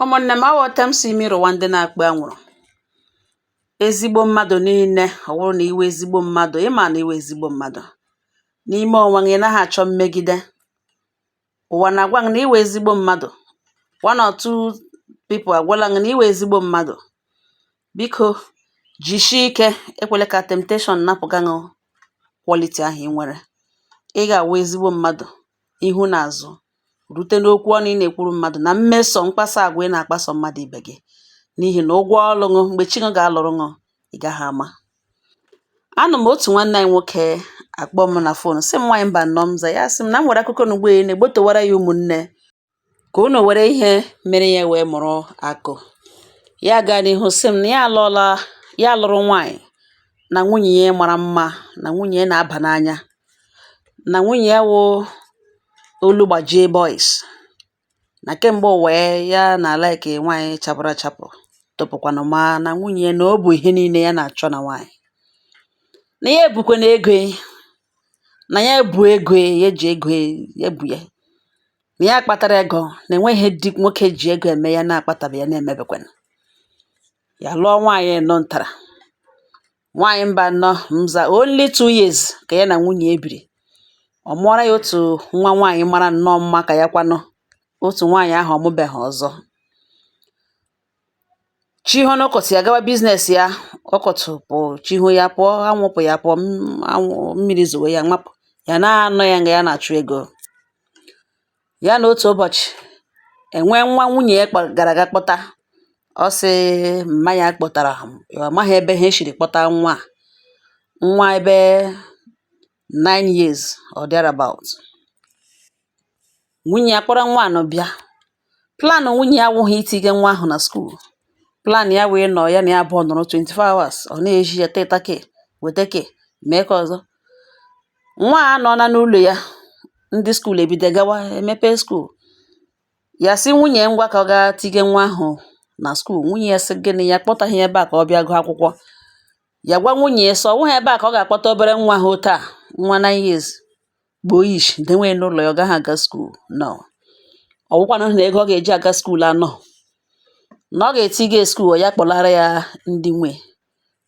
Ụmụ̀nnè m, aghọta m si imi rụwa ndị na-akpọ anwụ̀rụ̀. Ezigbo mmadụ̀ niile, ọ wụrụ na iwe ezigbo mmadụ̀, ịma na iwe ezigbo mmadụ̀ n'ime onwe gị, ị naghị achọ mmegide. Ụ̀wà na-agwa gị na iwe ezigbo mmadụ̀. One or two people agwala gị na iwe ezigbo mmadụ̀. Biko jisie ike, ekwela ka temptation napụga gị quality ahụ ị nwere. Ị ga-awụ ezigbo mmadụ̀ ihu na azụ, rute n'okwu ọnụ ị na-ekwuru mmadụ na mmeso mkpasa agwa ị na-akpaso mmadụ ibe gị, n'ihi na ụgwọ ọlụ ṅụ mgbe chi ṅụ ga-alụrụ ṅụ, ị gaghị ama. Anụ m otu nwanne anyị nwoke akpọ m na phone, sị m, "Nwaanyị mba nnọọ." M za ya, sị m na m nwere akụkọ n'ugbo ya na-egbotowara ya. Ụmụnne, ka unu were ihe mere ya wee mụrụ akụ ya gaa n'ihu. Sị m na ya alụọla, ya lụrụ nwaanyị, na nwunye ya mara mma, na nwunye ya na-aba n'anya, na nwunye ya wụ olu gbajie boys, na kemgbe ụwa ya na like nwaanyị chapụrụ achapụ tụpụkwanụ, ma na nwunye na o bụ ihe niile ya na-achọ, na nwaanyị na ya ebukwe na ego, na ya ebu ego, ya eji ego ya ebu ya, na ya kpatara ego, na enweghị di nwoke ji ego eme ya na-akpatabe ya na-emebekwanụ. Ya lụọ nwaanyị nọ ntara nwaanyị mba nnọọ mza. Only 2 years ka ya na nwunye ya biri, ọ mụọra ya otu nwa nwaanyị mara nnọọ mma. Ka ya kwanụ otu nwaanyị ahụ ọmụbeghị ọzọ. Chi hụ n'ụkọtụ, ya gawa business ya. Ọkọtụ pụ, chi hụ ya pụọ, anwụ pụ ya pụọ, anwụ mmiri zowe ya mapụ ya, na-anọ ya nga ya na-achụ ego ya. Na otu ụbọchị, enwee nwa nwunye ya gara aga kpọta. Ọ sị mma ya kpọtara, ọ maghị ebe ha eshiri kpọta nwa a, nwa ebe 9 years or thereabout. Nwunye ya kpọrọ nwa a nọ bịa. Plan nwunye ya awụghị itinye nwa ahụ na school. Plan ya wee nọ ya na ya abụọ nọrọ 24 hours, ọ na-eji ya teta ke weta ke mee ka ọzọ. Nwa a anọla n'ụlọ ya, ndị school ebido gawa, emepe school. Ya sị nwunye ngwa, ka ọ gaa tinye nwa ahụ na school. Nwunye ya sị gịnị? Ya kpọtaghị ya ebe a ka ọ bịa gụọ akwụkwọ. Ya gwa nwunye ya sị ọ wụghị ebe a ka ọ ga-akpọta obere nwa ahụ taa, nwa 9 years boyish, denwe n'ụlọ ya, ọ gaghị aga school. No, ọ wụkwanụ na ego ọ ga-eji aga school anọ, na ọ ga-etiga school, ya kpọlara ya ndị nwe.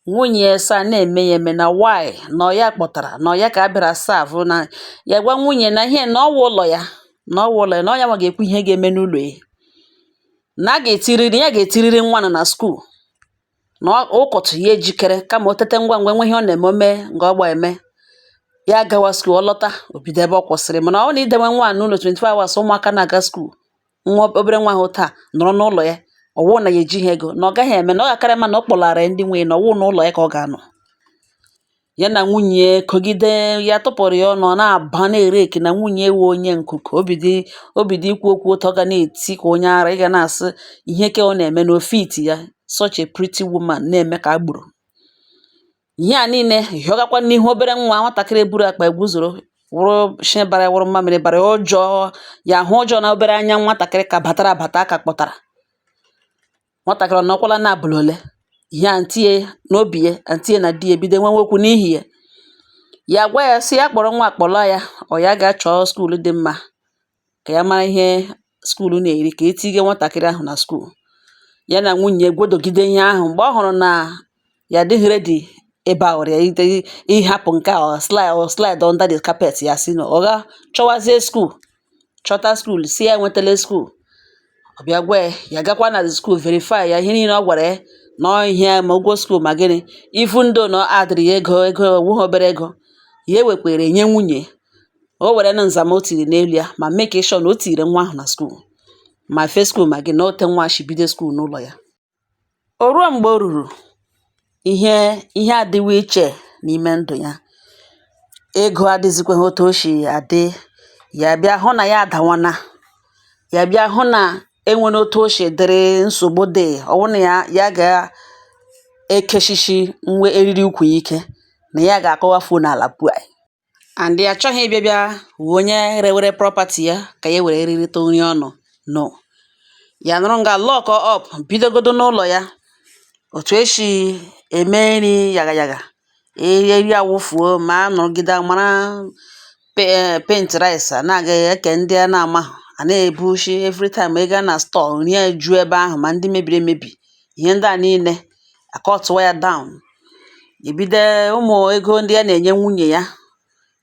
Nwunye ya sị a na-eme ya eme na why, na ọ ya kpọtara, na ọ ya ka a bịara serve. Na ya gwa nwunye na ihe na ọwụ ụlọ ya, na ọwụ ụlọ ya, na ọ ya nwa ga-ekwu ihe ga-eme n'ụlọ ya, na a ga-etiriri ya, ga-etiriri nwa nọ na school, na ụkọtụ ya ejikere kama o tete ngwa ngwa, enwe ihe ọ na-eme, ome nga ọ gba eme ya, gawa school, ọ lọta, o bido ebe ọ kwụsịrị. Mana ọ na idewe nwa a n'ụlọ 24 hours, ụmụaka na-aga school, nwa obere nwa ahụ taa nọrọ n'ụlọ ya, ọwụ na ya ejighị ego, na ọ gaghị eme, na ọ ga-akarị mma na ọ kpọlara ya ndị nwe ya, na ọwụ n'ụlọ ya ka ọ ga-anọ. Ya na nwunye kogide ya, tụpụrụ ya ọnụ, ọ na-aba na-ere eke na nwunye ewu onye nkuku obido obido ikwu okwu otu ọ ga na-eti ka onye ara. Ị ga na-asị ihe ke ọ na-eme na ofiti ya, such a pretty woman na-eme ka agboro. Ihe a niile hịọgakwa n'ihu obere nwa nwatakịrị buru akpa egwuzoro wụrụ shi bara wụrụ mmamịrị bara ụjọ ya hụ ụjọ na obere anya nwatakịrị ka batara abata aka kpọtara nwatakịrị ọ nọkwala na abụlụ ole ihe aunty ya n'obi ya. Aunty ya na di ya ebido nwewe okwu n'ihi ya. Ya gwa ya sị ya kpọrọ nwa, kpọla ya, ọ ya ga chọọ school dị mma, ka ya mara ihe school na-eri, ka etinye nwatakịrị ahụ na school. Ya na nwunye gwodogide ihe ahụ. Mgbe ọ hụrụ na ya adịghị ready ịba ụra ịhapụ nke a, ọ slide under the carpet. Ya sị na ọ ga chọwazie school, chọta school, si ya enwetala school. Ọ bịa gwa ya, ya gakwa na the school, verify ya ihe niile ọ gwara ya, na ọ ihe ma ụgwọ school ma gịnị, even though na ọ adịrị ya ego, ego ọwụghị obere ego ya ewekwere nye nwunye. O were na nzam o tiri n'elu ya, ma make sure na o tiri nwa ahụ na school, ma first school ma gị na ote nwa shi bido school n'ụlọ ya. O ruo mgbe o ruru, ihe ihe adịwo iche n'ime ndụ ya. Ego adịzikwaghị otu o shi adị. Ya bịa hụ na ya adawana, ya bịa hụ na enwere otu o shi dịrị nsogbu dị. Ọ wụ na ya ya ga-ekeshishi nwe eriri ukwu ya ike, na ya ga-akọwafuo n'ala pua, and ya achọghị ịbịa bịa wụ onye rewere property ya ka ya were rirịta nri ọnụ. No, ya nọrọ nga lock up, bidogodo n'ụlọ ya otu esi eme nri yaga yaga, eri eri awụfuo, ma a nọgide mara paint rice a na-aga eke ndị a na-amaghị. À na-èbushi every time ị gaa na store, nri eju ebe ahụ̀, mà ndị mebiri emebì, ihe ndị à niile àkọtụ̀wa ya down. Èbido ụmụ̀ ego ndị a nà-ènye nwunyè ya,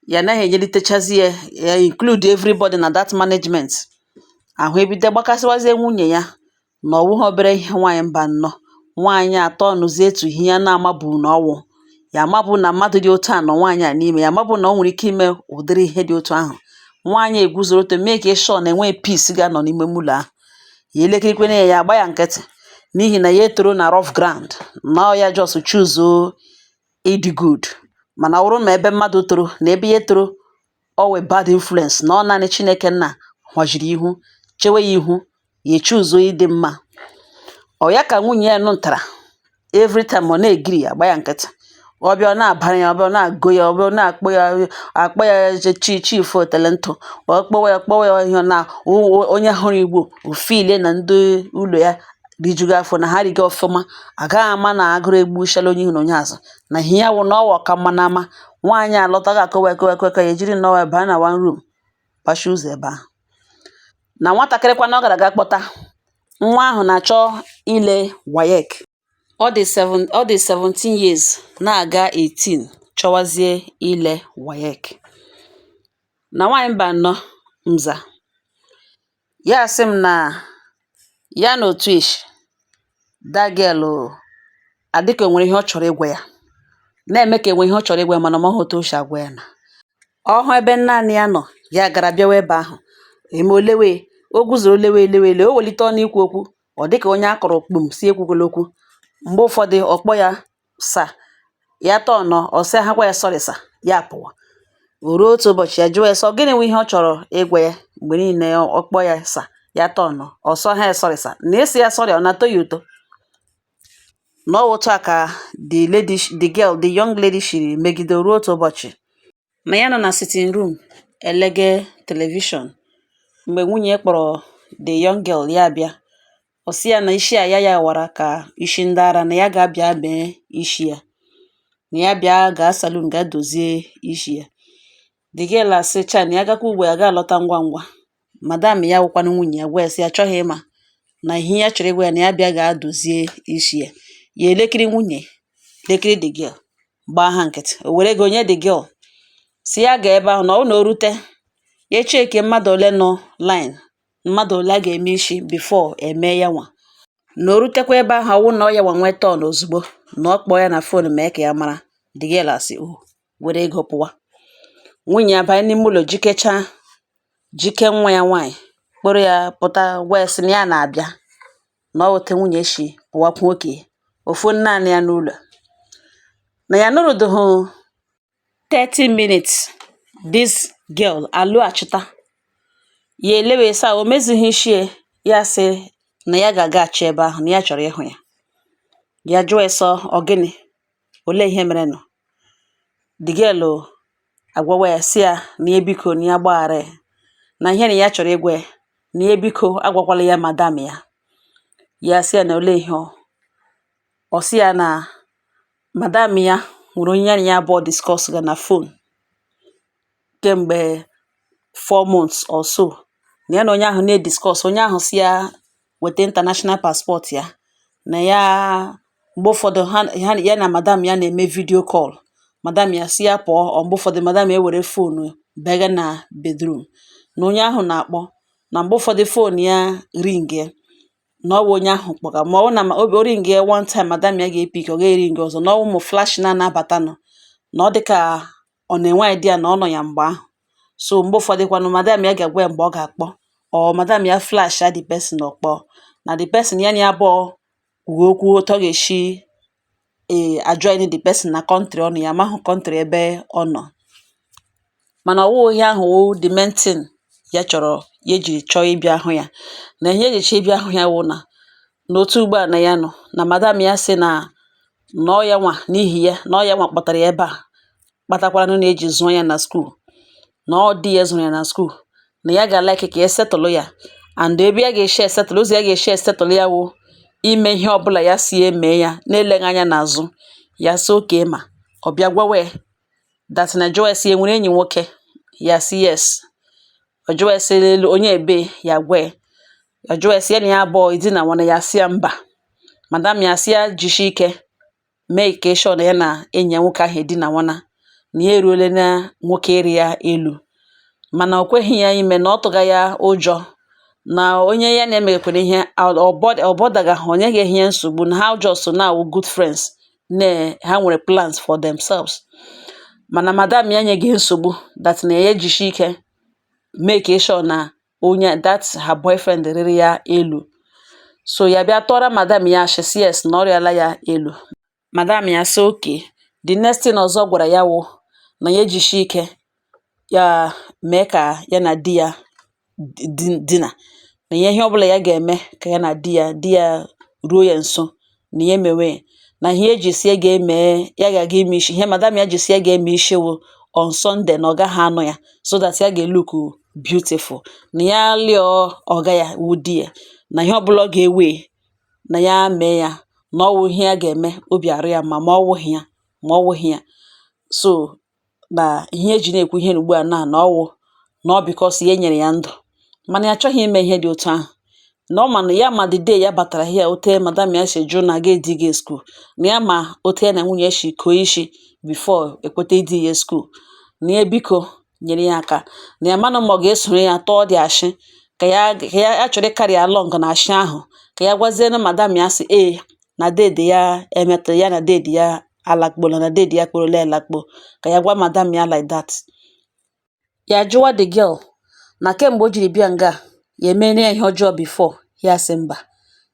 ya naghị ènyelitechazi ya, ya include everybody na that management. Àhụ ebido gbakasịwazie nwunyè ya nà ọ̀wụghị obere ihe. Nwaanyị mbà nnọọ, nwaanyị àtọ nụzie etu ihe ya na-amabù nà ọwụ̀ ya amabụ na mmadụ dị otu a nọ nwaanyị a n'ime ya, amabụ na o nwere ike ime ụdịrị ihe dị otu ahụ. Nwaanyị eguzoro otu mee ka ịshọ na enweghị peace ga-anọ n'ime ụlọ ahụ. Ya elekikwene ya, ya agba ya nkịtị, n'ihi na ya etoro na rough ground, na ọ ya just choose ịdị good. Mana ọ bụrụ ma ebe mmadụ toro na ebe ya toro, ọ wee bad influence na ọ naanị Chineke nna hwajiri ihu chewe ya ihu, ya echuzuo ịdị mma. Ọ ya ka nwunye ya nụtara every time ọ na-egiri ya, agba ya nkịtị. Ọ bịa, ọ na-abara ya, ọ bịa, ọ na-agụ ya, ọ bịa, ọ na-akpọ ya, akpọ ya chi chief otele ntụ. Ọ kpọwa ya, kpọwa ya ihe na onye hụrụ igbo ofilie na ndị ụlọ ya rijugo afọ, na ha rigo ọfụma, agaghị ama na agụrụ egbuchala onye ihu na onye azụ, na ihe ya wụ na ọwa ọka mma n'ama. Nwaanyị alọtaghị, akọwa akọwa akọwa ya, ejiri nnọọ ya baa na one room, gbachie ụzọ ebe ahụ. Na nwatakịrị kwana ọ gara ga kpọta nwa ahụ na-achọ ile WAEC. Ọ dị seven, ọ dị 17 years na-aga 18, chọwazie ile WAEC. Na nwaanyị mba nnọọ nza ya sị m na ya na otu ishi that girl adịka o nwere ihe ọ chọrọ ịgwa ya, na-eme ka enwe ihe ọ chọrọ ịgwa ya, mana ọ maghị otu o si agwa ya. Na ọ hụ ebe naanị ya nọ, ya gara bịawa ebe ahụ eme olewe o guzoro lewe elewe ele, o welite ọnụ ikwu okwu, ọ dịka onye akọrọ kpum si ekwukwala okwu. Mgbe ụfọdụ ọ kpọ ya sir, ya tọọ ọ sị hakwa ya sorry sir, ya pụwa. O ruo otu ụbọchị, ya jụọ ya sị ọ gịnị wụ ihe ọ chọrọ ịgwa ya. Mgbe niile ọ kpọọ ya sir, ya tọọ ọ sọ ha ya sorry sir, na ịsị ya sorry ọ na-atọ ya ụtọ. Na ọ wụ otu a ka the lady, the girl, the young lady shiri megide. Ruo otu ụbọchị, na ya nọ na sitting room elege television, mgbe nwunye kpọrọ the young girl, ya bịa. Ọ sị ya na isi a ya ya wara ka isi ndị ara, na ya ga-abịa mee isi ya, na ya bịa gaa salon gaa dozie isi ya. The girl asị cha na ya gakwa ugbo, ya ga-alọta ngwa ngwa. Madam ya wụkwanụ nwunye ya gwa ya sị ya achọghị ịma na ihe ya chọrọ ịgwa ya, na ya bịa gaa dozie isi ya. Ya elekiri nwunye, lekiri the girl, gbaa ha nkịtị. O were ego nye the girl, si ya gaa ebe ahụ, na ọ bụrụ na o rute, ya echeke mmadụ ole nọ line, mmadụ ole a ga-eme isi before eme ya nwa. Na o rutekwa ebe ahụ, ọwụ na ọ ya nwa nwee turn ozugbo, na ọ kpọọ ya na phone mee ka ya mara. The girl asị o were ego pụwa. Nwunye ya banye n'ime ụlọ, jikechaa, jike nwa ya nwaanyị, kpọrọ ya pụta, gwa ya sị na ya na-abịa. Na ọ wute nwunye shi pụwakwa oke ofu naanị ya n'ụlọ. Na ya nụrụdụhụ 30 minutes, this girl alụghachita. Ya elewe sị o mezighị isi ya. Ya sị na ya ga-agaghachi ebe ahụ, na ya chọrọ ịhụ ya. Ya jụọ ya sọ ọ gịnị, olee ihe mere nụ. The girl agwawa ya sị ya na ya biko, na ya gbaghara ya, na ihe na ya chọrọ ịgwa ya, na ya biko agwakwala ya madam ya. Ya sị ya na olee ihe ọ. Ọ sị ya na madam ya nwere onye ya na ya abụọ discuss ga na phone kemgbe 4 months or so, na ya na onye ahụ na-ediscuss. Onye ahụ sị ya weta international passport ya, na ya mgbe ụfọdụ ha ya na madam ya na-eme video call. Madam ya sị ya pụọ. Ọ mgbe ụfọdụ madam ya ewere phone bega na bedroom, na onye ahụ na-akpọ, na mgbe ụfọdụ phone ya ring ya, na ọ wụ onye ahụ kpọga. Ma ọ na o ring ya one time, madam ya ga-epick, ọ gaghị ring ọzọ. Na ọ ụmụ flash na na-abatanụ, na ọ dịka ọ na-enwe idea na ọ nọ ya mgbe ahụ. So mgbe ụfọdụ kwanụ, madam ya ga-agwa ya mgbe ọ ga-akpọ, or madam ya flash the person, ọ kpọọ. Na the person ya na ya abụọ kwuo okwu otu ọ ga-esi e ajoin the person na country ọ nọ, ya amahụ country ebe ọ nọ. Mana ọ wụghị ihe ahụ wụ the main thing ya chọrọ ya ejiri chọọ ịbịa hụ ya. Na ihe eji chọọ ịbịa hụ ya wụ na n'otu ugbu a na ya nọ na madam ya sị na na ọ ya nwa, n'ihi ya na ọ ya nwa kpọtara ya ebe a, kpatakwaranụ na eji zụọ ya na school, na ọ di ya zụrụ ya na school, na ya ga-like ka ya settle ya. And ebe ya ga-esi esettle, ụzọ ya ga-esi esettle ya wụ ime ihe ọbụla ya si eme ya na-eleghị anya n'azụ. Ya sị okay ma ọ bịa gwawa ya that na jụọ ya sị ya enwere enyi nwoke. Ya sị yes. Ọ jụọ ya sị elu onye ebe ya gwa ya. Ọ jụọ ya sị ya na ya abụọ edina nwana, ya sị ya mba. Madam ya sị ya jishi ike mee ka sure na ya na enyi ya nwoke ahụ edina nwana, na ya eruole na nwoke ịrị ya elu, mana o kweghị ya ime, na ọ tụga ya ụjọ na onye ya na-emekwere ihe ọ bọdaga ha, o nyeghị ihe nsogbu, na ha just now good friends, na ha nwere plans for themselves. Mana madam ya nyeghị nsogbu that na ya ejishi ike make sure na onye that her boyfriend rịrị ya elu. So ya bịa tụọrọ madam ya ashị sị yes, na ọ rịala ya elu. Madam ya sị okay. The next thing ọzọ gwara ya wụ na ya ejishi ike ya mee ka ya na di ya dina, na ya ihe ọbụla ya ga-eme ka ya na di ya ruo ya nso, na ya emewe na ihe eji si ya ga-eme, ya ga-aga ime isi. Ihe madam ya ji si ya ga-eme isi wụ on Sunday, na ọ gaghị anọ ya, so that ya ga-look beautiful, na ya lịọ ọga ya wụ di ya, na ihe ọbụla ọ ga-ewe na ya mee ya, na ọ wụ ihe ya ga-eme obi arụ ya mma, ma ọ wụghị ya, ma ọ wụghị ya. So na ihe eji na-ekwu ihe ugbu a na ọ wụ na ọ because ya nyere ya ndụ, mana ya achọghị ime ihe dị otu ahụ, na ọ ma na ya ma the day ya batara here, ote madam ya si jụ na ga edi gị school, na ya ma ote ya na nwunye si koo isi before ekweta idi ya school, na ya biko nyere ya aka, na ya manụ ma ọ ga-esoro ya tọọ dị ashị ka ya ya chọrọ ịcarry along na ashị ahụ, ka ya gwazienụ madam ya sị ee, na dede ya emetụ ya, na dede ya alakpola, na dede ya kporola elakpo, ka ya gwa madam ya like that. Ya jụwa the girl na kemgbe o jiri bịa nga ya emere ya ihe ọjọọ before. Ya sị mba,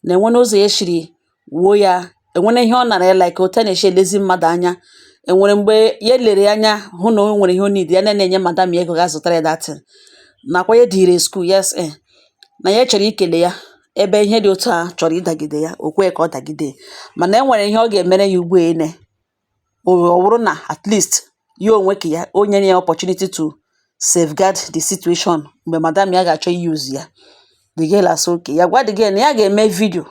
na enwene ụzọ ya shiri wuo ya, enwene ihe ọ nara ya, like otu a na-esi elezi mmadụ anya, enwere mgbe ya lere ya anya hụ na o nwere ihe o need, ya na-enye madam ya ego ga zụtara ya that thing, nakwa ya dịrị school. Yes, eh, na ya chọrọ ikele ya ebe ihe dị otu a chọrọ ịdagide ya, o kwe ka ọ dagide, mana e nwere ihe ọ ga-emere ya ugbu a ene ọ wụrụ na at least ya onwe ka ya o nyere ya opportunity to safeguard the situation mgbe madam ya ga-achọ use ya. The girl asị okay. Ya gwa the girl na ya ga-eme video,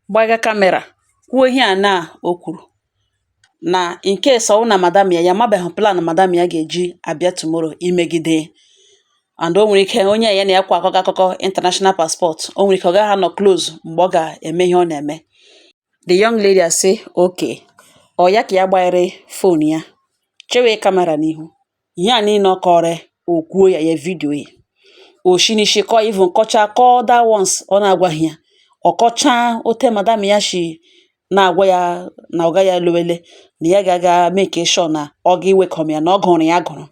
gbaga camera, kwuo ihe a na o kwuru, na in case ọ wụ na madam ya, ya amabeghị plan madam ya ga-eji abịa tomorrow imegide, and o nwere ike onye ya na ya kwa akọkọ akụkọ international passport, o nwere ike ọ gaghị anọ close mgbe ọ ga-eme ihe ọ na-eme. The young lady asị okay. Ọ ya ka ya gbanyere phone ya, chewe camera n'ihu, ihe a niile ọ kọrọ o kwuo ya, ya video ya, o shi n'ishi kọọ, even kọchaa kọọ other ones ọ na-agwaghị ya. Ọ kọchaa ote madam ya shi na-agwa ya na ọga ya lowele, na ya ga-aga make sure na ọ ga iwekom ya, na ọ gụrụ ya gụrụ,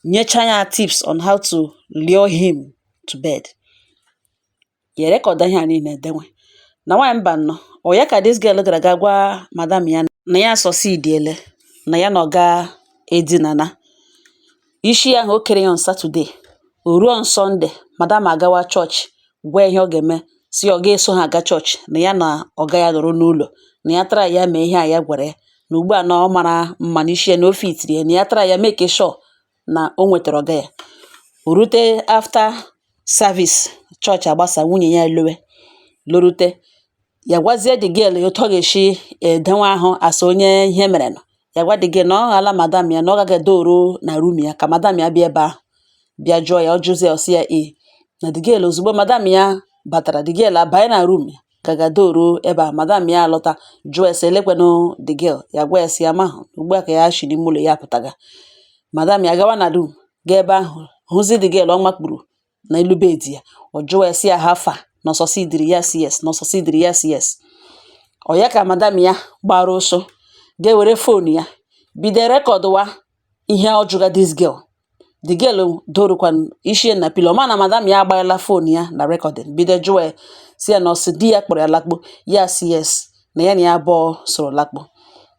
nyecha ya tips on how to lure him to bed. Ya record ihe a niile edenwe. Na nwaanyị mba nnọọ, ọ ya ka this girl gara ga gwa madam ya na ya succeediele, na ya na ọga edinana. Isi ahụ o kere ya on Saturday, o ruo on Sunday, madam agawa chọọchị gwa ya ihe ọ ga-eme, si ya ọ ga-eso ha aga chọọchị, na ya na ọga ya nọrọ n'ụlọ, na ya try ya mee ihe a ya gwara ya, na ugbu a na ọ mara mma n'isi ya, na o fitiri ya, na ya try ya make sure na o nwetara ọga ya. O rute after service chọọchị agbasa, nwunye ya elowe lorute. Ya gwazie the girl otu ọ ga-esi edenwe ahụ asa onye ihe mere nọ. Ya gwa the girl na ọ ghala madam ya, na ọ gaghị edoro na room ya ka madam ya bịa ebe ahụ bịa jụọ ya. Ọ jụzie, ọ sị ya ee. Na the girl, ozugbo madam ya batara, the girl abanye na room ya gaga doro ebe a. Madam ya alọta, jụọ ya sị elekwenụ the girl. Ya gwa ya sị ya mahụ ugbu a ka ya shi n'ime ụlọ ya pụtaga. Madam ya gawa na room, gaa ebe ahụ, hụzi the girl ọ makpuru n'elu bed ya. Ọ jụọ ya sị ya how far, na ọ succeediri. Ya sị yes, na ọ succeediri. Ya sị yes. Ọ ya ka madam ya gbara ọsọ ga-ewere phone ya bido recordwa ihe ọ jụga this girl. The girl dorukwa isi na pillow ma na madam ya agbanyela phone ya na recording, bido jụọ ya si ya na ọsị di ya kpọrọ ya lakpo. Ya sị yes, na ya na ya abụọ soro lakpo,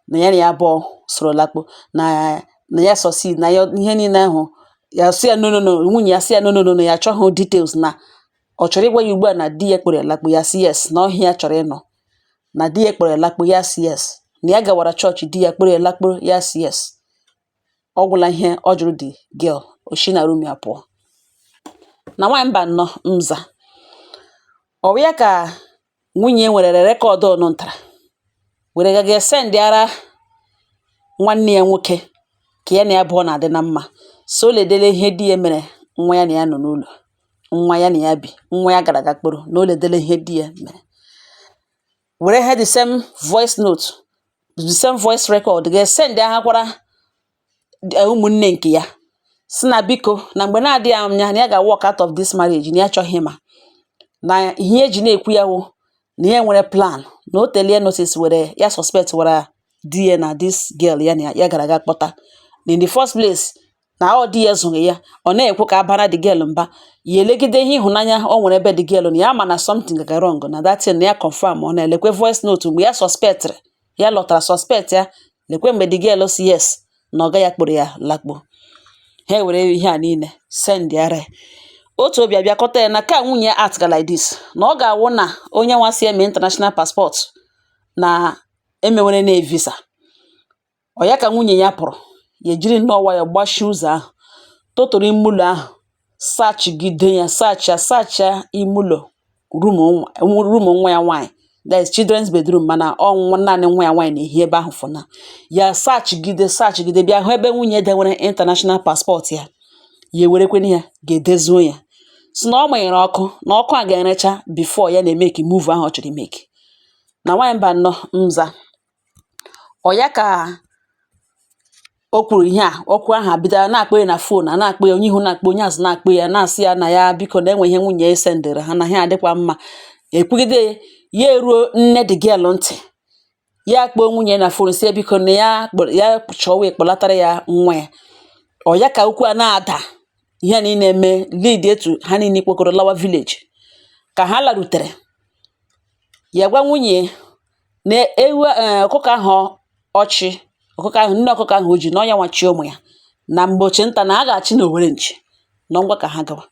na ya na ya abụọ soro lakpo, na ya succeed na ya ihe niile ahụ. Ya sị ya no, no, no. Nwunye ya sị ya no, no, no, no, ya achọghị details, na ọ chọrọ ịgwa ya ugbu a na di ya kpọrọ ya lakpo. Ya sị yes, na ọhịa ya chọrọ ịnọ na di ya kpọrọ ya lakpo. Ya sị yes, na ya gawara chọọchị, di ya kpọrọ ya lakpo. Ya sị yes. Ọ gwụla ihe ọ jụrụ the girl, o shi na room ya pụọ. Na nwaanyị mba nnọọ nza, ọ wụ ya ka nwunye werere record ọnụ ntara were gaga sendịara nwanne ya nwoke ka ya na ya abụọ na-adị na mma, so o ledele ihe di ya mere nwa ya na ya nọ n'ụlọ. Nwa ya na ya bi, nwa ya gara aga kporo na o ledele ihe di ya mere, were ha the same voice note, the same voice record ga-esend ahakwara ụmụnne nke ya, si na biko, na mgbe na-adịghị anya na ya ga-walk out of this marriage, na ya achọghị ịma na ihe eji na-ekwu ya wụ na ya nwere plan, na o telie notice were ya suspect were di ya na this girl ya na ya gara aga kpọta na in the first place, na ọ di ya zụrụ ya. Ọ na-ekwu ka abara the girl mba, ya elegide ihe ịhụnanya o nwere ebe the girl na ya ma na something gaga wrong na that thing, na ya confirm. Ọ na-elekwe voice note mgbe ya suspectịrị, ya lọtara suspect ya, lekwe mgbe the girl si yes, na ọga ya kpọrọ ya lakpo. Ha ewere ihe a niile send yara otu obi abịakọta ya na ka nwunye ya act like this, na ọ ga-awụ na onye nwa si eme international passport na emewere na visa. Ọ ya ka nwunye ya pụrụ, ya ejiri nnọọ nwayọ gbachie ụzọ ahụ, tụtụrụ ime ụlọ ahụ, sachigide ya, sacha sacha ime ụlọ, room nwa ya nwaanyị, that is children's bedroom, mana ọ nwa naanị nwa ya nwaanyị na-ehi ebe ahụ for now. Ya sachigide sachigide, bịa hụ ebe nwunye dewere international passport ya. Ya ewerekwene ya ga-edezuo ya, si na ọ manyere ọkụ, na ọkụ a ga-erecha before ya na-emeki move ahụ ọ chọrọ imeki. Na nwaanyị mba nnọọ nza ọ ya ka o kwuru ihe a. Okwu ahụ abido na-akpọ ya na phone, a na-akpọ ya, onye ihu na-akpọ, onye azụ na-akpọ ya, na-asị ya na ya biko, na enwe ihe nwunye ya sendịrị ha, na ihe adịkwa mma. Ekwugide ya, eruo nne the girl ntị. Ya kpọọ nwunye na phone, sị ya biko, na ya kpọrọ ya, chọọ wee kpọlatara ya nwa ya. Ọ ya ka okwu a na-ada, ihe niile eme lead etu ha niile kpokọrọ lawa village. Ka ha larutere, ya gwa nwunye na ewu ọkụkọ ahụ, ọchị ọkụkọ ahụ, nne ọkụkọ ahụ o ji na ọ ya nwachi ụmụ ya na mgbochi nta na a ga-achị na owere nchi na ngwa ka ha gawa.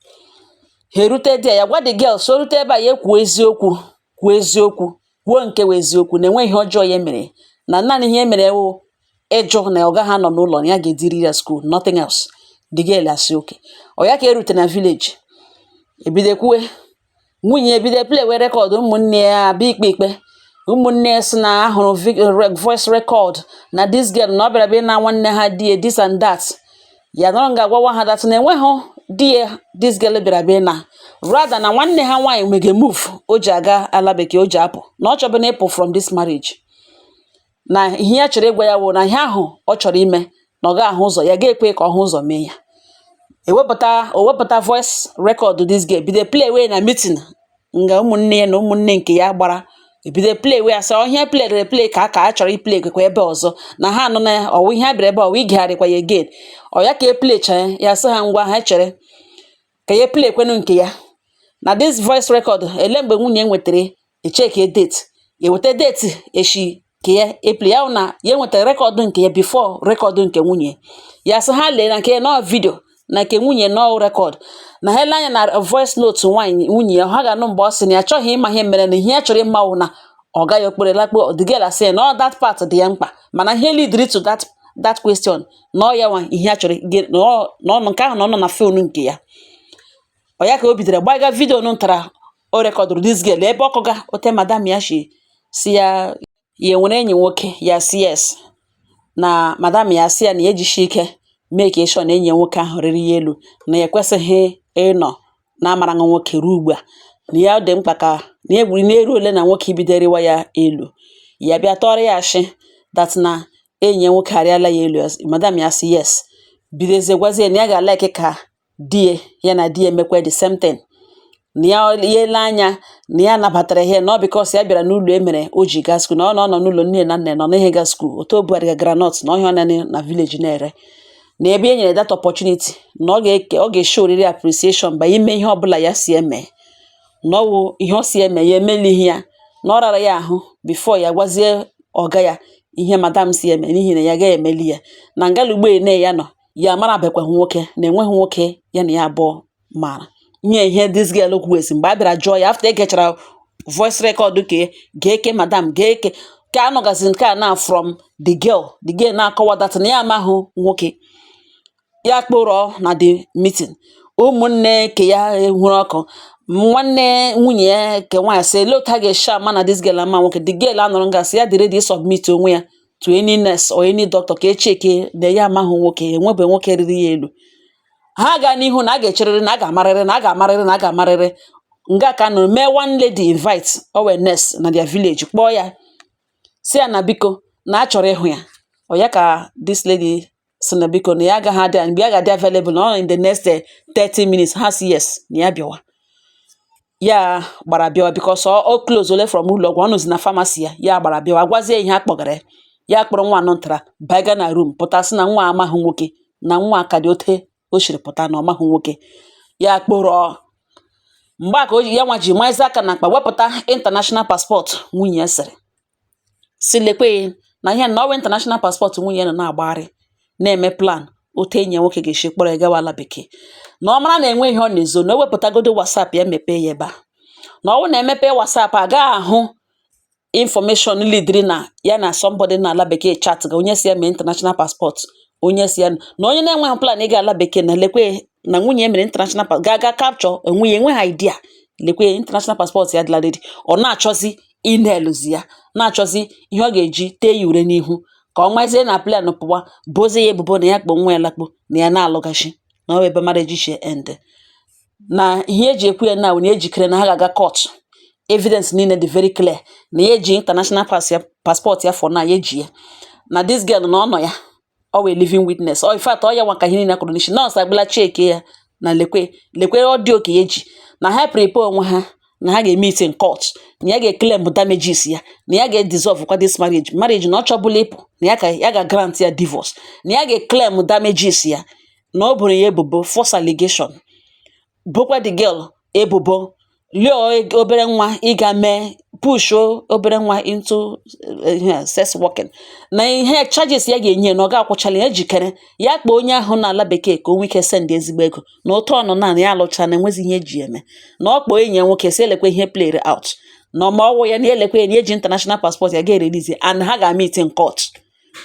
Ha erute there, ya gwa the girl so rute ebe a, ya kwuo eziokwu, kwuo eziokwu, kwuo nke wụ eziokwu, na enweghị ihe ọjọọ ya mere, na naanị ihe mere wụ ịjụ na ọ gaghị anọ n'ụlọ, na ya ga-ediri ya school, nothing else. The girl asị okay. Ọ ya ka erute na village, ebido kwuwe, nwunye ebido play wee record. Ụmụnne ya abịa ikpe ikpe. Ụmụnne ya sị na ahụrụ voice record na this girl na ọ bịara bịa na nwanne ha di ya, this and that. Ya nọrọ nga agwawa ha that na enweghị di ya this girl bịara bịa, na rather na nwanne ha nwaanyị mege move o ji aga ala bekee, o ji apụ, na ọ chọbụ na ịpụ from this marriage, na ihe ya chọrọ ịgwa ya wụ na ihe ahụ ọ chọrọ ime, na ọ ga-ahụ ụzọ, ya ga-ekwe ka ọ hụ ụzọ mee ya. Ewepụta, o wepụta voice record this girl, bido play wey na meeting nga ụmụnne ya na ụmụnne nke ya gbara. Ebido play wey, asị ihe play rere play ka a chọrọ iplay kwekwa ebe ọzọ na ha anọ na ya, ọwụ ihe a bịara ebe ọwụ igegharịkwa ya again. Ọ ya ka e play cha ya, sị ha ngwa, ha chere ka ya play kwenu nke ya na this voice record. Ele mgbe nwunye nwetara, echeke date, eweta date eshi ka ya eplay ya, hụ na ya nwetara record nke ya before record nke nwunye ya. Sị ha lee na nke ya nọ video, na nke nwunye nọ record, na ha ele anya na voice note nwaanyị nwunye ya, ha ga-anụ mgbe ọ sị na ya achọghị ịma ihe mere, na ihe ya chọrọ ịma wụ na ọ gaghị okpere lakpo. The girl asị ya na ọ that part dị ya mkpa, mana ihe lead to that question, na ọ ya nwa ihe ya chọrọ na ọ nke ahụ na ọ nọ na phone nke ya. Ọ ya ka o bidoro gbaga video ntara o recordụrụ this girl ebe ọ kọga ote madam ya shi si ya, ya enwere enyi nwoke. Ya si yes, na madam ya sị ya na ya ejishi ike mee ka sure na enyi ya nwoke ahụ rịrị ya elu, na ya ekwesịghị ịnọ na-amaraghị nwoke ruo ugbu a, na ya dị mkpa ka na ya gburu n'elu ole na nwoke ibido rịwa ya elu. Ya bịa tọrọ ya ashị that na enyi ya nwoke arịala ya elu. Madam ya sị yes, bidozie gwazie na ya ga-alike ka di ya, ya na di ya emekwa the same thing, na ya ya ele anya na ya nabatara ihe, na ọ because ya bịara n'ụlọ e mere o ji gaa school, na ọ na ọ nọ n'ụlọ nne na nna ya na ọ naghị ga school, otu o bugharịga groundnut na ọhịa ọ nọ na village na-ere, na ebe e nyere that opportunity, na ọ ga-eke, ọ ga-eshow oriri appreciation by ime ihe ọbụla ya si eme, na ọ wụ ihe ọ si eme ya emelighị ya, na ọ rara ya ahụ before ya gwazie ọga ya ihe madam si eme, n'ihi na ya agaghị emeli ya na ngalugbo ene ya nọ ya marabekwaghị nwoke, na enweghị nwoke ya na ya abụọ mara nye ihe. This girl kwuwesi mgbe a bịara jụọ ya after egechara voice record ke ga-eke madam ga-eke ka anọgazi nke a na from the girl, the girl na-akọwa that na ya amahụ nwoke. Ya kpọrọ na the meeting, ụmụnne ke ya hụrụ ọkụ, nwanne nwunye ya ke nwaanyị sị ele otu a ga-esi ama na this girl ama nwoke. The girl anọrọ nga sị ya dị ready submit onwe ya to any nurse or any doctor ka echeke na ya amahụ nwoke, enwebe nwoke riri ya elu. Ha gaa n'ihu na a ga-echerịrị, na a ga-amarịrị, na a ga-amarịrị, na a ga-amarịrị. Nga ka nụrụ mee one lady invite, o wee nurse na their village, kpọọ ya, si ya na biko, na a chọrọ ịhụ ya. Ọ ya ka this lady si na biko, na ya agaghị adị, mgbe ya ga-adị available na ọ in the next 30 minutes. Ha si yes, na ya bịawa. Ya gbara bịawa because ọ close ole from ụlọ ọgwụ, ọ nọzi na pharmacy ya. Ya gbara bịawa, gwazie ihe a kpọgara ya. Ya kpọrọ nwa anọ ntara baga na room, pụta, sị na nwa amaghị nwoke, na nwa ka dị ote o siri pụta na ọ maghị nwoke. Ya kpọrọ mgbe a ka o ji ya nwa ji mazi aka na akpa wepụta international passport nwunye ya, sịrị si lekwe na ihe na ọwa international passport nwunye ya nọ na-agbagharị, na-eme plan otu enyi ya nwoke ga-esi kpọrọ ya gawa ala bekee, na ọ mara na enwe ihe ọ na-ezo, na o wepụtagodo WhatsApp ya, mepee ya ebe a, na ọ bụrụ na emepe WhatsApp, a gaghị ahụ information lidiri na ya na somebody na ala bekee chat ga, onye si ya mee international passport, onye si ya na onye na-enweghị plan ịga ala bekee, na lekwe na nwunye ya mere international passport, ga-aga capture onwe ya, enweghị idea. Lekwe international passport ya dịla ready, ọ na-achọzi inelụzi ya, na-achọzi ihe ọ ga-eji tee ya ure n'ihu ka ọ mazie na plan pụwa, bozie ya ebubo na ya kpọ nwa ya lakpo, na ya na-alụgachi, na ọ bụ ebe marriage shi end. Na ihe eji ekwu ya na na ejikere na ha ga-aga court, evidence niile dị very clear, na ya eji international pass ya, passport ya for now, ya eji ya, na this girl na ọ nọ ya, ọ wee living witness. Ọ in fact, ọ ya nwa ka ihe niile kwuru n'isi nọọsụ agbala cheke ya, na lekwe lekwe ọ dị oke ya eji na ha prepare onwe ha, na ha ga-meet in court, na ya ga-claim damages ya, na ya ga-dissolve kwa this marriage, na ọ chọbụla ịpụ, na ya ka ya ga-grant ya divorce, na ya ga-claim damages ya, na o boro ya ebubo false allegation, bokwa the girl ebubo lụọ obere nwa, ịga mee push obere nwa into ihe sex working, na ihe charges ya ga-enye na ọ ga-akwụchala ya. Ejikere ya kpọọ onye ahụ n'ala bekee ka o nwee ike send ezigbo ego, na ụtọ ọnụ na ya alụcha, na enwezi ihe eji eme, na ọ kpọọ enyi ya nwoke si elekwe ihe played out, na ma ọwụ ya na elekwe na eji international passport ya ga-erelease and ha ga-meet in court,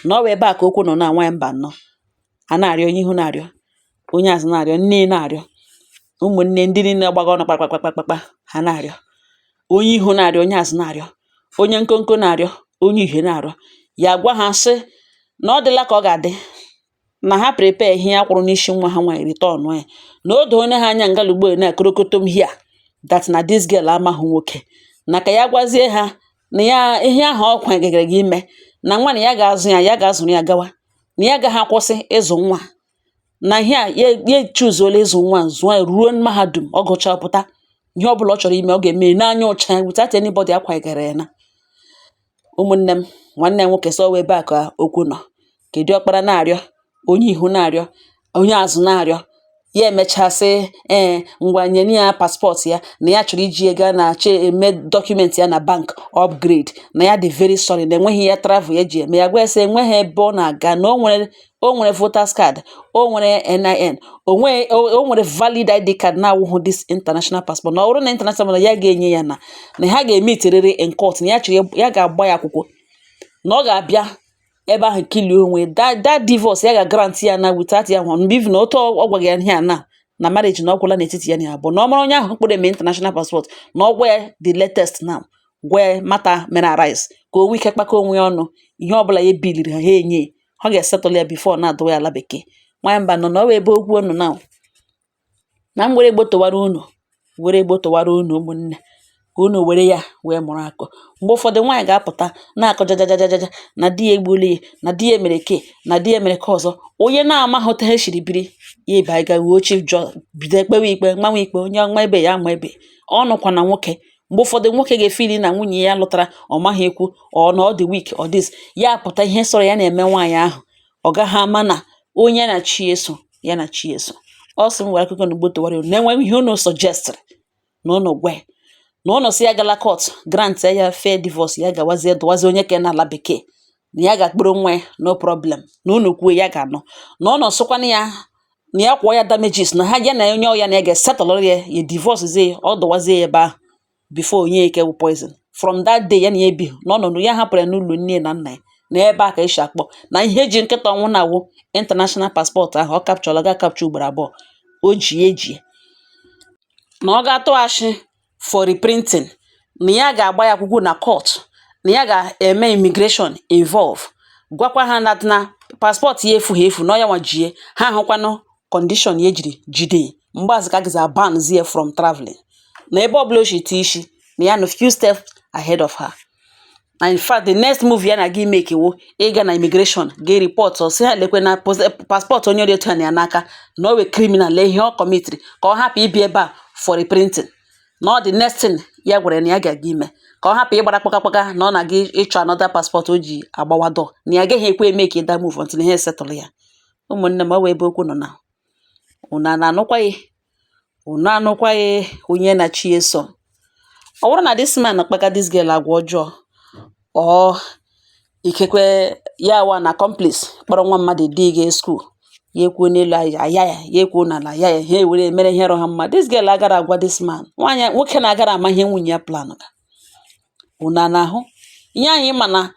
na ọ wụ ebe a ka okwu nọ. Na nwaanyị mba nnọọ a na-arịọ, onye ihu na-arịọ, onye azụ na-arịọ, nne na-arịọ, ụmụnne ndị niile gbaga ọnụ kpakpakpakpakpa ha na-arịọ, onye ihu na-arịọ, onye azụ na-arịọ, onye nkonko na-arịọ, onye uhie na-arịọ. Ya gwa ha sị na ọ dịla ka ọ ga-adị, na ha prepare ihe ya kwụrụ n'isi nwa ha nwaanyị, return ya, na o doo ha anya ngalugbo na korokotom here that na this girl amaghị nwoke, na ka ya gwazie ha na ya ihe ahụ ọ kwanyegere gị ime na nwa, na ya ga-azụ ya, ya ga-azụrụ ya gawa, na ya agaghị akwụsị ịzụ nwa, na ihe a ya ya echuzuola ịzụ nwa, zụọ ya ruo mahadum, ọ gụchaa pụta, ihe ọbụla ọ chọrọ ime, ọ ga-eme n'anya ụcha without anybody akwanyegara ya. Na ụmụnne m, nwanne m nwoke sọ wee ebe a ka okwu nọ. Kedu ọkpara na-arịọ, onye ihu na-arịọ, onye azụ na-arịọ. Ya emechaa sị ee, ngwa, nye ya passport ya, na ya chọrọ iji ya gaa na che eme document ya na bank upgrade, na ya dị very sorry na enweghị ya travel ya ji eme ya. Gwa ya sị enweghị ebe ọ na-aga, na o nwere voters card, o nwere NIN, o nwere valid ID card na-awụghị this international passport, na ọ bụrụ na international ya ga-enye ya, na ha ga-emeetirịrị in court, na ya chọrọ ya ga-agba ya akwụkwọ, na ọ ga-abịa ebe ahụ kilie onwe that divorce ya ga-grant ya na without ya hụ even otu ọ gwaghị ya ihe a na marriage na ọ gwụla n'etiti ya na ya abụọ, na ọ mara onye ahụ kpọrọ eme international passport, na ọ gwa ya the latest now, gwa ya matter mere arise, ka o nwee ike kpakọ onwe ya ọnụ, ihe ọbụla ya ebiliri ha, ha enye ha, ga-esettle ya before na-adọwa ya ala bekee. Nwanyị mba nọ na ọ wụ ebe okwu unu now, na m were gbotowara unu, were gbotowara unu ụmụnne, ka unu were ya wee mụrụ akọ. Mgbe ụfọdụ nwaanyị ga-apụta na-akọ jajajajaja na di ya egbuola ya, na di ya mere ke, na di ya mere ke ọzọ. Onye na-amaghị otu ha siri biri ya, ịba ga wuo chief judge, bido kpewe ikpe, manwe ikpe, onye ọma ebe ya ama ebe ọ nọkwa. Na nwoke, mgbe ụfọdụ nwoke ga-efeeli na nwunye ya lụtara ọ maghị ekwu, ọ na ọ dị weak, ọ this ya pụta ihe sọrọ ya na-eme nwaanyị ahụ, ọ gaghị ama na onye ya na chi eso ya na chi eso. Ọ sị m were akụkọ na gbotowara unu, na-enwe ihe unu suggestịrị na unu gwa ya, na unu sị ya gala court grant ya fair divorce, ya gawazie dụwazie onye ke n'ala bekee, na ya ga-akpụrụ nwa ya, no problem, na unu kwuo ya ga-anọ, na ọ nọ sụkwanụ ya, na ya kwụọ ya damages, na ha ya na onye ọya na ya ga-esettlelụ ya, ya divorce zie ya, ọ dụwazie ya ebe ahụ before onye eke wụ poison. From that day ya na ya ebighị, na ọ nọ ya hapụrụ ya n'ụlọ nne na nna ya, na ebe a ka esi akpọ na ihe eji nkịta ọnwụ na-awụ international passport ahụ ọ capture ga capture ugboro abụọ o ji eji, na ọ ga-atụghachi for reprinting, na ya ga-agba ya akwụkwọ na court, na ya ga-eme immigration involve, gwakwa ha that na passport ya efughị efu, na ọ ya nwa jie ha, ahụkwanụ Condition ya ejiri jide mgbe ka a ban zie from travelling na ebe ọbụla o si tie isi na ya nọ few steps ahead of her. Na in fact, the next move ya na-aga ime wo ịga na immigration ga report, sị ha lekwe na passport onye dị otu a na ya n'aka, na o wee criminal, lee ihe ọ commitiri, ka ọ hapụ ịbịa ebe a for reprinting. Na ọ the next thing ya gwara na ya ga-aga ime, ka ọ hapụ ịgbara kpakakpaka na ọ na-aga ịchọ another passport o ji agbawa door, na ya agaghị ekwe eme ka that move until ihe settle ya. Ụmụnne m, ọ wee ebe okwu nọ na unu a na-anụkwaghị, unu anụkwaghị onye na chi eso. Ọ bụrụ na this man kpaga this girl agwa ọjọọ, ọ ikekwe ya wa na accomplice kpọrọ nwa mmadụ dị ga school, ya ekwuo n'elu aya ya, ya ekwuo n'ala ya, ya ha ewere mere ihe rọ ha mma. This girl agara agwa this man, nwaanyị nwoke na-agara ama ihe nwunye ya plan ga. Unu a na-ahụ ihe ahụ, ịma na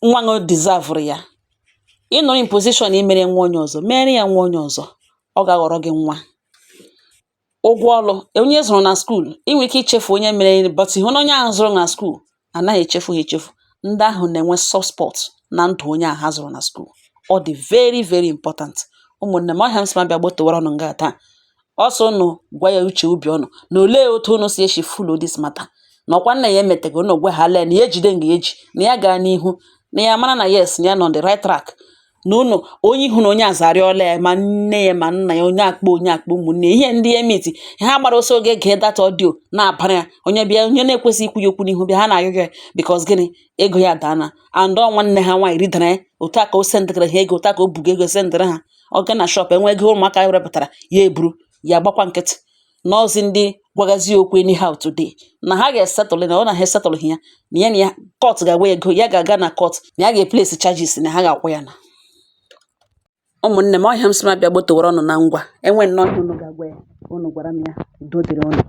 nwa ṅụ deserve ya. Ịnọ in position imere nwa onye ọzọ, mere ya nwa onye ọzọ, ọ ga-aghọrọ gị nwa ụgwọ ọlụ. Onye zụrụ na school, ị nwere ike ichefu onye mere, but hụ na onye ahụ zụrụ na school, anaghị echefu ha echefu. Ndị ahụ na-enwe soft spot na ndụ onye ahụ ha zụrụ na school. Ọ dị very very important. Ụmụnne m, ọhịa m sị m abịa gbotowara ọnụ nga taa ọsọ, unu gwa ya uche ubi ọnụ na olee otu unu si eshi follow this matter, na ọkwa nna ya emetego unu gwa ha lee na ya ejide nga eji na ya gaa n'ihu, na ya mara na yes, na ya nọ on the right track, na unu onye ihu na onye azarịọla ya, ma nne ya ma nna ya, onye akpọ, onye akpọ, ụmụnne ihe ndị ya miti ha gbara ọsọ oge gee data audio na-abara ya. Onye bịa, onye na-ekwesịghị ikwu ya okwu n'ihu bịa, ha na-arịọ ya because gịnị? Ego ya daana and ọ nwanne ha nwaanyị ridara ya. Otu a ka o sendịgara ha ego, otu a ka o bugo ego sendịrị ha. Ọ ga na shop enwe ego ụmụaka wepụtara ya, eburu ya gbakwa nkịtị n'ọzi. Ndị gwagazi okwu anyhow today na ha ga-esetụlụ, na ọ na ha esetụlụghị ya, na ya court ga-agwa ya ego ya ga-aga na court, na ya ga-eplace charges, na ha ga-akwụ ya. Na ụmụnne m, ọhịa m sị m abịa gbotowara ọnụ na ngwa enwe nnọọ ihe unu ga-agwa ya, unu gwara m ya. Udo dịrị unu.